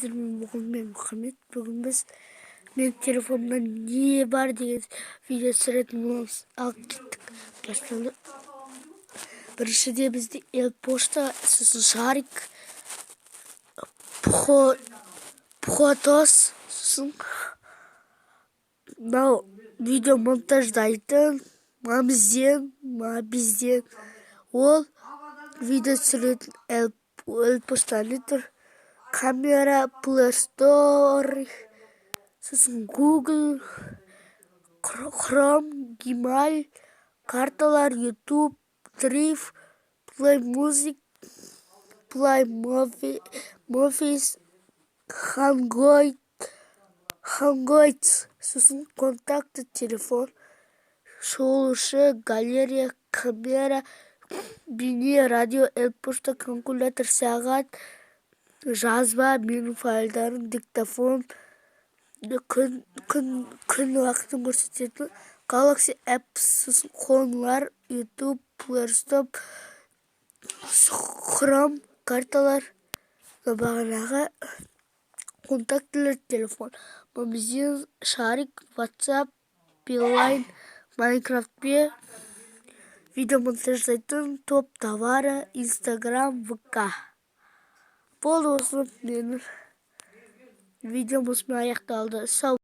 Сіздермен бүгін мен, Мұхаммед. Бүгін біз «Менің телефонымда не бар» деген видео түсіретін боламыз. Ал кеттік, басталды. Біріншіде бізде эл пошта, сосын шарик, Photos, сосын мынау видео монтаждайтын Мобизен. Ол видео түсіретін эл пошта тұр, камера, Play Store, сосын Google Chrome, Gmail, карталар, YouTube, Drive, Play Music, Play Movies, Hangouts, сосын контакты, телефон, шолушы, галерея, камера, бейне, радио, эл пошта, калькулятор, сағат, жазба, менің файлдарым, диктофон, күн уақытын көрсететін Galaxy Apps, сосын қоңыраулар, YouTube, Play Store, Chrome, карталар, бағанағы контактілер, телефон, Мобизен, шарик, WhatsApp, Билайн, Майнкрафт, видео монтаждайтын, топ товары, Инстаграм, ВК. Болды, осы менің видеом осымен аяқталды. Сау.